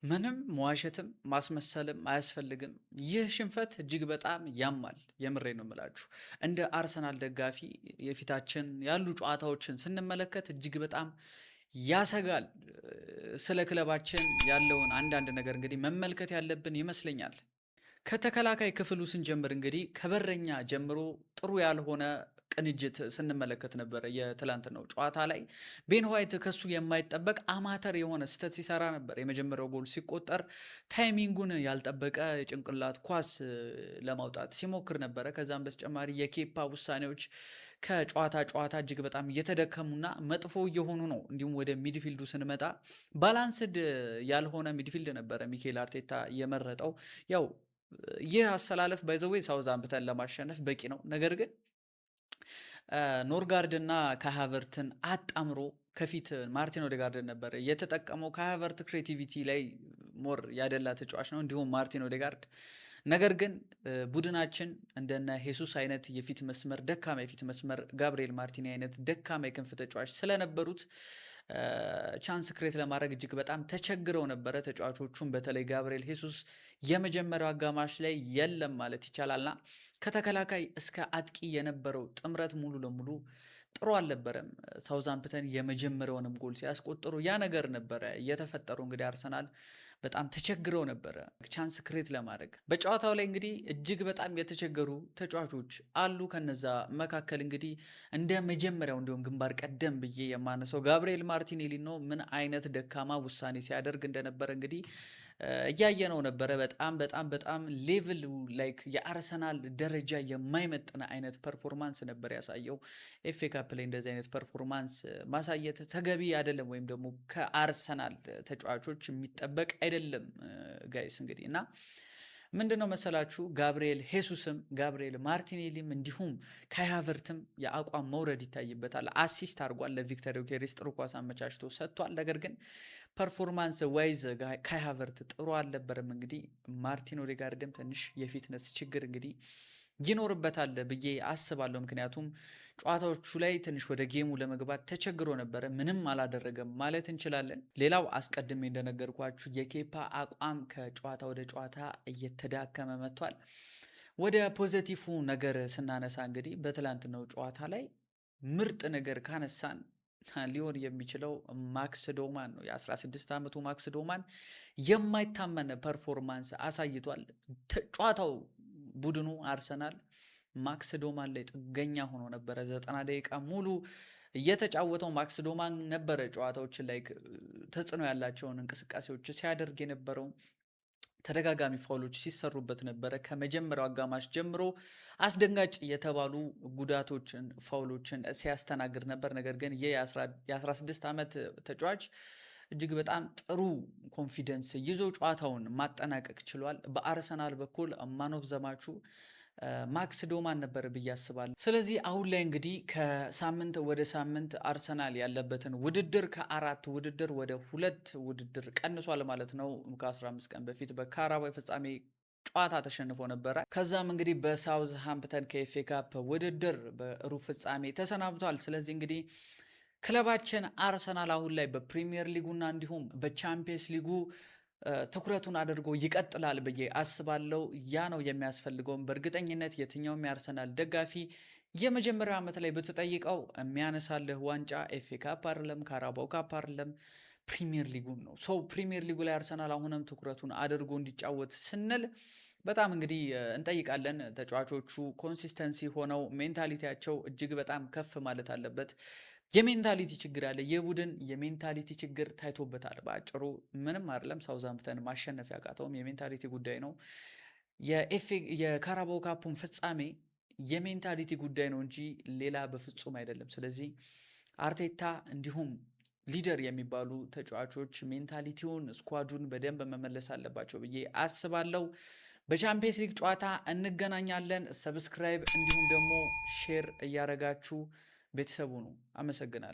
ምንም መዋሸትም ማስመሰልም አያስፈልግም። ይህ ሽንፈት እጅግ በጣም ያማል። የምሬ ነው የምላችሁ። እንደ አርሰናል ደጋፊ የፊታችን ያሉ ጨዋታዎችን ስንመለከት እጅግ በጣም ያሰጋል። ስለ ክለባችን ያለውን አንዳንድ ነገር እንግዲህ መመልከት ያለብን ይመስለኛል። ከተከላካይ ክፍሉ ስንጀምር እንግዲህ ከበረኛ ጀምሮ ጥሩ ያልሆነ ቅንጅት ስንመለከት ነበረ። የትላንትናው ጨዋታ ላይ ቤን ዋይት ከሱ የማይጠበቅ አማተር የሆነ ስህተት ሲሰራ ነበር። የመጀመሪያው ጎል ሲቆጠር timing ኡን ያልጠበቀ የጭንቅላት ኳስ ለማውጣት ሲሞክር ነበረ። ከዛም በተጨማሪ የኬፓ ውሳኔዎች ከጨዋታ ጨዋታ እጅግ በጣም እየተደከሙና መጥፎ እየሆኑ ነው። እንዲሁም ወደ midfield ኡ ስንመጣ balanced ያልሆነ midfield ነበረ ሚኬል አርቴታ የመረጠው። ያው ይህ አሰላለፍ by the way ሳውዝሃምፕተን ለማሸነፍ በቂ ነው። ነገር ግን ኖርጋርድ እና ካይ ሃቨርትን አጣምሮ ከፊት ማርቲን ኦዴጋርድን ነበር የተጠቀመው። ካይ ሃቨርት creativity ላይ more ያደላ ተጫዋች ነው፣ እንዲሁም ማርቲን ኦዴጋርድ። ነገር ግን ቡድናችን እንደነ ሄሱስ አይነት የፊት መስመር ደካማ የፊት መስመር፣ ጋብርኤል ማርቲኔሊ አይነት ደካማ የክንፍ ተጫዋች ስለነበሩት chance create ለማድረግ እጅግ በጣም ተቸግረው ነበረ ተጫዋቾቹን። በተለይ ጋብርኤል ሄሱስ የመጀመሪያው አጋማሽ ላይ የለም ማለት ይቻላልና ከተከላካይ እስከ አጥቂ የነበረው ጥምረት ሙሉ ለሙሉ ጥሩ አልነበረም። ሳውዝሃምፕተን የመጀመሪያውንም ጎል ሲያስቆጥሩ ያ ነገር ነበረ እየተፈጠሩ። እንግዲህ አርሰናል በጣም ተቸግረው ነበረ chance create ለማድረግ። በጨዋታው ላይ እንግዲህ እጅግ በጣም የተቸገሩ ተጫዋቾች አሉ። ከነዛ መካከል እንግዲህ እንደ መጀመሪያው እንዲሁም ግንባር ቀደም ብዬ የማነሳው ጋብርኤል ማርቲኔሊ ነው። ምን አይነት ደካማ ውሳኔ ሲያደርግ እንደነበረ እንግዲህ እያየነው ነበረ። በጣም በጣም በጣም level like የአርሰናል ደረጃ የማይመጥን አይነት performance ነበር ያሳየው። FA Cup ላይ እንደዚህ አይነት performance ማሳየት ተገቢ አይደለም፣ ወይም ደግሞ ከአርሰናል ተጫዋቾች የሚጠበቅ አይደለም guys። እንግዲህ እና ምንድን ነው መሰላችሁ፣ ጋብርኤል ሄሱስም ጋብርኤል ማርቲኔሊም እንዲሁም ካይ ሃቨርትም የአቋም መውረድ ይታይበታል። Assist አድርጓል፣ ለቪክተር ዮኬሬስ ጥሩ ኳስ አመቻችቶ ሰጥቷል። ነገር ግን performance wise ካይ ሃቨርት ጥሩ አልነበረም። እንግዲህ ማርቲን ኦዴጋርድም ትንሽ የ fitness ችግር እንግዲህ ይኖርበታል ብዬ አስባለሁ። ምክንያቱም ጨዋታዎቹ ላይ ትንሽ ወደ game ኡ ለመግባት ተቸግሮ ነበረ። ምንም አላደረገም ማለት እንችላለን። ሌላው አስቀድሜ እንደነገርኳችሁ የኬፓ አቋም ከጨዋታ ወደ ጨዋታ እየተዳከመ መጥቷል። ወደ positive ነገር ስናነሳ እንግዲህ በትላንትናው ጨዋታ ላይ ምርጥ ነገር ካነሳን ሊሆን የሚችለው ማክስ ዶማን ነው። የ16 ዓመቱ ማክስ ዶማን የማይታመን performance አሳይቷል። ጨዋታው ቡድኑ አርሰናል ማክስ ዶማን ላይ ጥገኛ ሆኖ ነበረ። 90 ደቂቃ ሙሉ እየተጫወተው ማክስ ዶማን ነበረ ጨዋታዎችን ላይ ተጽዕኖ ያላቸውን እንቅስቃሴዎች ሲያደርግ የነበረው። ተደጋጋሚ foul ኦች ሲሰሩበት ነበረ። ከመጀመሪያው አጋማሽ ጀምሮ አስደንጋጭ የተባሉ ጉዳቶችን፣ foul ኦችን ሲያስተናግድ ነበር። ነገር ግን ይህ የ16 ዓመት ተጫዋች እጅግ በጣም ጥሩ confidence ይዞ ጨዋታውን ማጠናቀቅ ችሏል። በአርሰናል በኩል man of the match ኡ ማክስ ዶማን ነበር ብዬ አስባለሁ። ስለዚህ አሁን ላይ እንግዲህ ከሳምንት ወደ ሳምንት አርሰናል ያለበትን ውድድር ከአራት ውድድር ወደ ሁለት ውድድር ቀንሷል ማለት ነው። ከ15 ቀን በፊት በካራባው ፍጻሜ ጨዋታ ተሸንፎ ነበረ። ከዛም እንግዲህ በሳውዝሃምፕተን ከ FA Cup ውድድር በሩብ ፍጻሜ ተሰናብቷል። ስለዚህ እንግዲህ ክለባችን አርሰናል አሁን ላይ በፕሪሚየር ሊጉና እንዲሁም በቻምፒየንስ ሊጉ ትኩረቱን አድርጎ ይቀጥላል ብዬ አስባለሁ። ያ ነው የሚያስፈልገውም። በእርግጠኝነት የትኛውም የአርሰናል ደጋፊ የመጀመሪያው ዓመት ላይ ብትጠይቀው የሚያነሳልህ ዋንጫ FA Cup አይደለም፣ ካራባው Cup አይደለም፣ ፕሪሚየር ሊጉን ነው። So ፕሪሚየር ሊጉ ላይ አርሰናል አሁንም ትኩረቱን አድርጎ እንዲጫወት ስንል በጣም እንግዲህ እንጠይቃለን። ተጫዋቾቹ consistency ሆነው mentality ያቸው እጅግ በጣም ከፍ ማለት አለበት። የ mentality ችግር አለ። የቡድን የ mentality ችግር ታይቶበታል። በአጭሩ ምንም አይደለም። ሳውዝሃምፕተን ማሸነፍ ያቃተውም የ mentality ጉዳይ ነው። የካራባው Cup ኡን ፍጻሜ የ mentality ጉዳይ ነው እንጂ ሌላ በፍጹም አይደለም። ስለዚህ አርቴታ እንዲሁም leader የሚባሉ ተጫዋቾች mentality ውን፣ squad ኡን በደንብ መመለስ አለባቸው ብዬ አስባለሁ። በቻምፒየንስ ሊግ ጨዋታ እንገናኛለን። Subscribe እንዲሁም ደግሞ share እያረጋችሁ ቤተሰቡ ነው። አመሰግናለሁ።